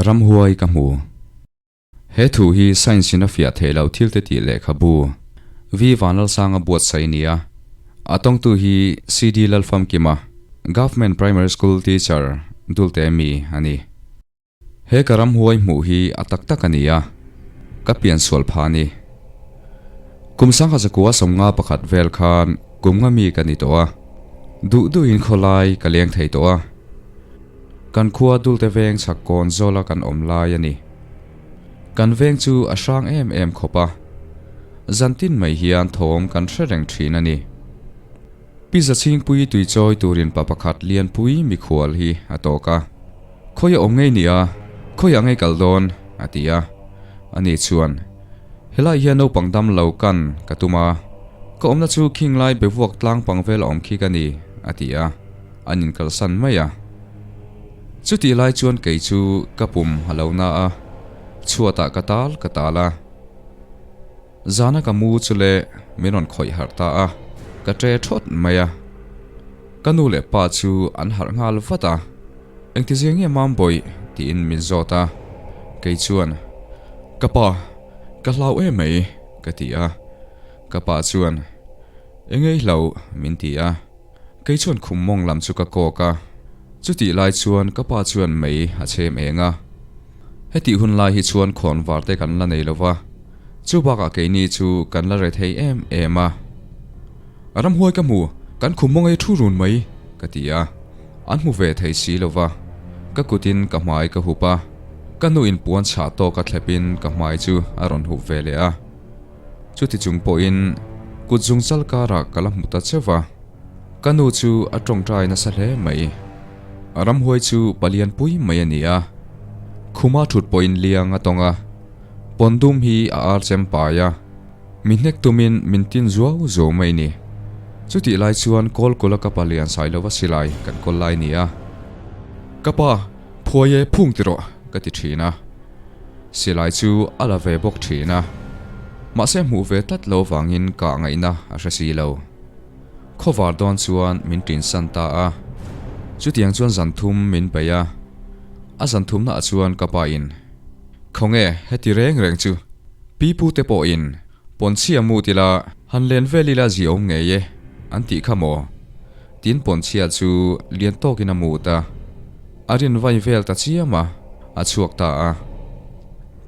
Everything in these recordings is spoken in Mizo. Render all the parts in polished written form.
Ramhuai ka hmu. He thu hi science in a fiah theih loh thil te tih lehkhabu V Vanlalsanga buatsaih a ni a. A tawngtu hi CD Lalfamkima, Government Primary School Teacher, Dulte mi a ni. He ka ramhuai hmuh hi a tak tak a ni a, ka piansual phah a ni. Kum sangha zakua 51 vel khan kum nga mi ka ni tawh a, duh duhin khawlai ka leng thei tawh a. Kan khua Dulte veng chhak kawn zawla kan awm lai a ni. Kan veng chu a hrang em em khawp a, zantin mai hian thawm kan hre reng thin a ni. Pi Zachhingpui tuichawi turin pa pakhat Lianpui mikhual hi a tawk a. Khawi a awm ngei nia, khawiah ngei kal dawn? a ti a. Ani chuan, Helai hian naupang dam lo kan ka tum a, ka awmna chu khing lai bevuak tlang pang vel a awm khi ka ni, a ti a, an inkalsan mai a. Chutih lai chuan kei chu ka pum a lo na a, chhuatah ka tal ka tal a. Zana ka mu chu le min rawn khawih harh ta a, ka ṭe ṭhawt mai a. Ka nu leh pa chu an harh nghal vat a, Engtizia nge mam bawih? tiin min zawt a. Kei chuan, Ka pa, ka hlau em mai, ka ti a. Ka pa chuan, Engei hlau, min ti a. Kei chuan khum mawng lam chu ka kawk a. Chutih lai chuan ka pa chuan mei a chhem eng a. Hetih hun lai hi chuan khawn var te kan la nei lo va, chu bakah keini chu kan la re thei em em a. Ramhuai ka hmu, kan khum mawng ei thu run mai, ka ti a. An hmu ve thei si lo va, ka kutin ka hmai ka hup a, ka nu in puan chhah tawk a thlepin ka hmai chu a rawn hup ve leh a. Chuti chung pawhin kut zung chal karah ka la hmu ta cheu va, ka nu chu a tawngtai nasa hle mai. Ramhuai chu palian pui mai a ni a, khuma thut pawhin liang a tawng a, pawn dum hi a ar chem pai a, mi hnek tumin min tin zuau zuau mai ni. Chutih lai chuan Kawlkula ka palian Sailova silai kan kawl lai ni a. Ka pa, phuai e phung ti rawh, ka ti thin a. Silai chu a la ve bawk thin a, mahse hmuh ve tlat lo vangin kah ngaihna a hre si lo. Khawvar dawn chuan min tinsan ta a, chutiang chuan zan thum min bei a, a zan thumna ah chuan ka pa in, Khawnge heti reng reng chu pi pu te pawh in pawnchhia mut ila han len vel ila ziaawm ngei e an tih kha maw? Tin pawnchhia chu lian tawkin a mut a, a rin vai vel ta chiam a, a chhuak ta a.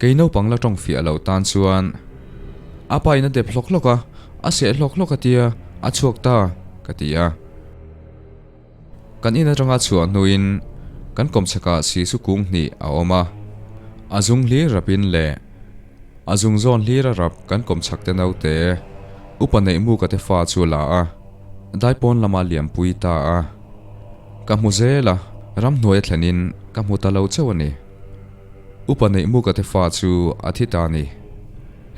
Kei naupang la tawng fiah lo tan chuan a pa in a dep hlawk hlawk a, a seh hlawk hlawk a tia, a chhuak ta, ka ti a. Kan in atanga chhuah hnuin kan kawmchhakah sisu kung hnih a awm a, a zung hlir rapin leh a zung zawn hlir a rap kan kawmchhak te naute upa neih muka te fa chu a la a, daipawn lama liampui ta a. Ka hmu zel a, ramhnuai a thlenin ka hmu ta lo chauh a ni. Upa neih muka te fa chu a thi ta a ni.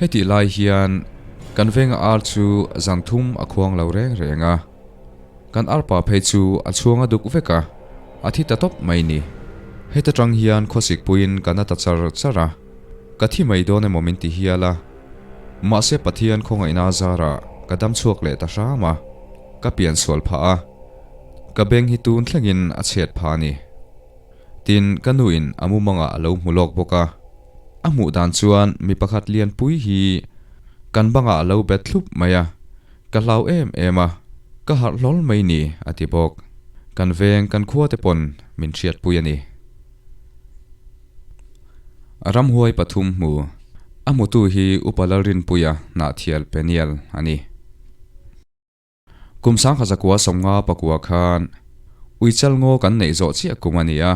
Hetih lai hian kan venga ar chu zan thum a khuang lo reng reng a. Kan arpa phei chu a chhuang a duk vek a, a thi ta tawp mai ni. Heta tang hian khawsik puiin ka na ta char char a, ka thi mai dawn emaw min ti hial a. Mahse Pathian khawngaihna zarah ka dam chhuak leh ta hram a, ka pian sual phah a, ka beng hi tun thlengin a chhiat phah a ni. Tin, ka nuin a mumangah a lo hmu lawk bawk a. A hmuh dan chuan mi pakhat lianpui hi kan bangah a lo bet thlup mai a, ka hlau em em a, ka harh hlawl mai ni, a ti bawk. Kan veng kan khua te pawn min hriatpui a ni. Ramhuai pathum hmu a hmutu hi Upa Lalrinpuia Hnahthial Peniel a ni. Kum sangkhat zakua 59 khan Uichal ngaw kan neih zawh chiah kum a ni a.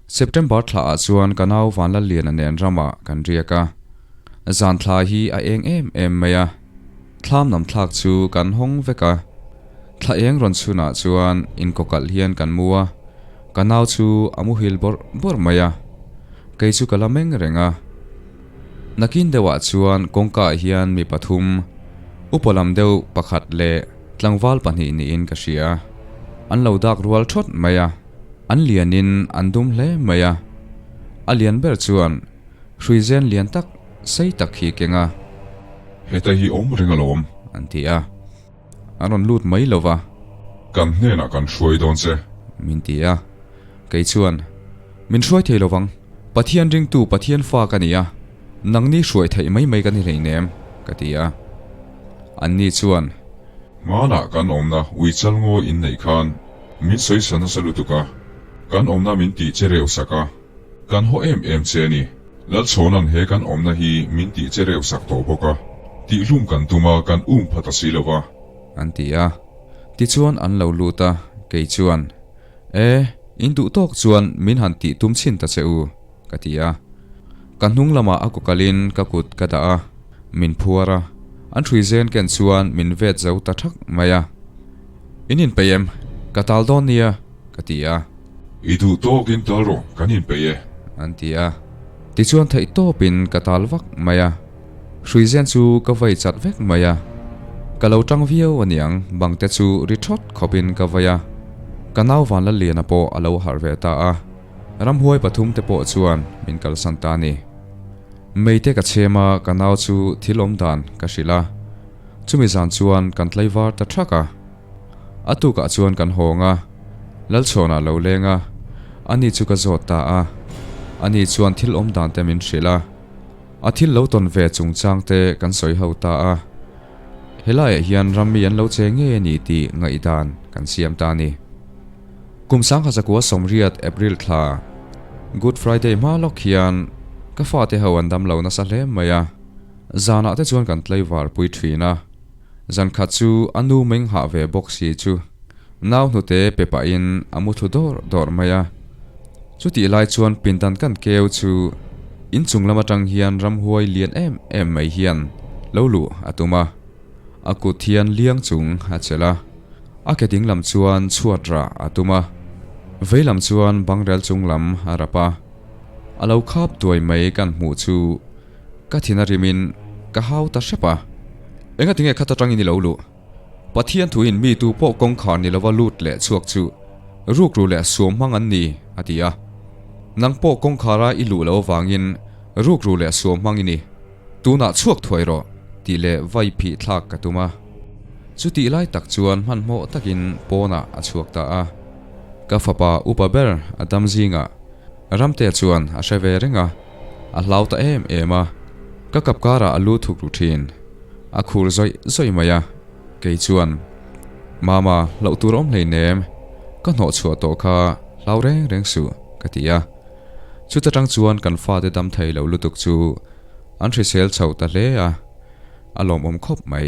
September thla ah chuan ka nau Vanlalliana nen ramah kan riak a. Zan thla hi a eng em em mai a. Thlam nam thlak chu kan hawng vek a. Thla eng rawn chhunah chuan inkawkalh hian kan mu a. Ka nau chu a muhil bawrh bawrh mai a. Kei chu ka la meng reng a. Nakin deuhah chuan kawngkaah hian mi pathum, upa lam deuh pakhat leh tlangval pahnih niin ka hria. An lo dak rual thawt mai a, an lianin an dum hle mai a. A lian ber chuan hruizen lian tak sei tak hi keng a. Heta hi awm reng alawm. An ti a. An rawn lut mai lo va. Kan hnenah kan hruai dawn che. Min ti a. Kei chuan, Min hruai thei lo vang. Pathian ringtu Pathian fa ka ni a, nangni hruai theih mai mai ka ni hleinem, ka ti a. Anni chuan. Hmanah kan awmna uichal ngawi inneih khan min sawisa nasa lutuk a, kan awmna min tih che reuh sak a, kan haw em em che a ni. Lalchhawna'n he kan awmna hi min tih che reuh sak tawh bawk a, tihhlum kan tum a, kan um pha ta si lo va. An ti a. Tichuan an lo lut a, kei chuan, E, in duh tawk chuan min han tih tum chhin ta che u, ka ti a. Ka hnung lamah a kukalin ka kut ka dah a, min phuar a, an hrui zen ken chuan min vet zo ta thak mai a. In inpeih em? Ka tal dawn nia, ka ti a. I duh tawkin tal rawh, kan inpeih e. An ti a. Tichuan theih tawpin ka tal vak mai a. Hrui zen chu ka vai chat vek mai a. Ka lo tang viau a niang, bang te chu ri thawt khawpin ka vai a. Ka nau Vanlalliana pawh a lo harh ve ta a. Ramhuai pathum te pawh chuan min kalsan ta a ni. Meite ka chhem a, ka nau chu thil awm dan ka hrilh a. Chumi zan chuan kan tlaivar ta thak a. A tukah chuan kan hawng a, Lalchhawnah lo leng a, ani chu ka zawt ta a. Ani chuan thil awm dan te min hrilh a. A thil lo tawn ve chungchang te kan sawi ho ta a. Helaiah hian rammi an lo che ngei a ni tih ngaihdan kan siam ta a ni. Kum sangkha zakua sawmriat April thla, Good Friday hma lawk hian ka fate ho an damlo nasa hle mai a. Zanah te chuan kan tlaivar pui thin a. Zan khat chu a nu meng hah ve bawk si chu nau hnute pe pahin a mu thlu dawrh dawrh mai a. Chutih lai chuan pindan kan keu chu inchung lam atang hian ramhuai lian em em mai hian lo luh a tum a. A kut hian liang chung a chelh a, a ke ding lam chuan chhuat rah a tum a, vei lam chuan bangrel chung lam a rap a. A lo khap duai mai kan hmuh chu Ka thin a rimin ka hau ta hrep a. Engatinge khat atangin i lo luh? Pathian thuin mi tu pawh kawngkhar ni lova lut leh chhuak chu rukru leh suam hmang an ni, a ti a. Nang pawh kawngkhara i luh loh avangin rukru leh suam hmang i ni. Tunah chhuak thuai rawh, tih leh vai phih thlak ka tum a. Chutih lai tak chuan hmanhmawh takin pawnah a chhuak ta a. Ka fapa upa ber a dam zingah Ramtea chuan a hre ve reng a. A hlau ta em em a, ka kap karah a lu thuk ru thin. A khur zawih zawih mai a, kei chuan, Mama, hlauh tur awm hleinem, ka hnawh chhuah tawh kha hlau reng reng suh, ka ti a. Chuta tang chuan kan fate dam thei lo lutuk chu an hrisel chho ta hle a, a lawmawm khawp mai.